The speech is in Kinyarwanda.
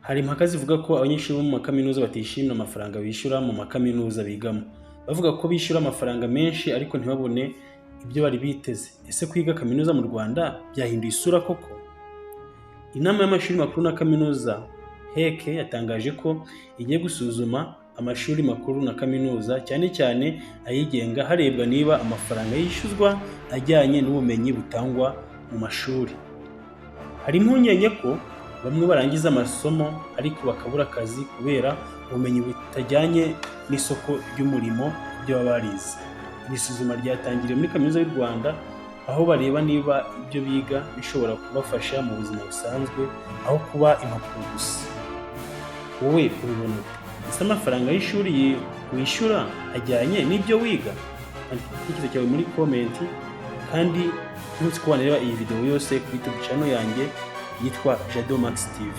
Hari impaka zivuga ko abanyeshuri bo mu makaminuza batishimira amafaranga bishyura mu makaminuza bigamo. Bavuga ko bishyura amafaranga menshi ariko ntibabone ibyo bari biteze. Ese kwiga kaminuza mu Rwanda byahinduye isura koko? Inama y'amashuri makuru na kaminuza, HEC, yatangaje ko igiye gusuzuma amashuri makuru na kaminuza, cyane cyane ayigenga, harebwa niba amafaranga yishyuzwa ajyanye n'ubumenyi butangwa mu mashuri. Hari impungenge ko bamwe barangiza amasomo ariko bakabura akazi kubera ubumenyi butajyanye n'isoko ry'umurimo ku byo baba barize. Iri suzuma ryatangiriye muri Kaminuza y'u Rwanda, aho bareba niba ibyo biga bishobora kubafasha mu buzima busanzwe aho kuba impapuro gusa. Wowe ubibona ute? Ese amafaranga y'ishuri wishyura ajyanye n'ibyo wiga? Andika igitekerezo cyawe muri comment, kandi ntuzi ko wanareba iyi video yose kuri YouTube channel yanjye yitwa Jado Max TV.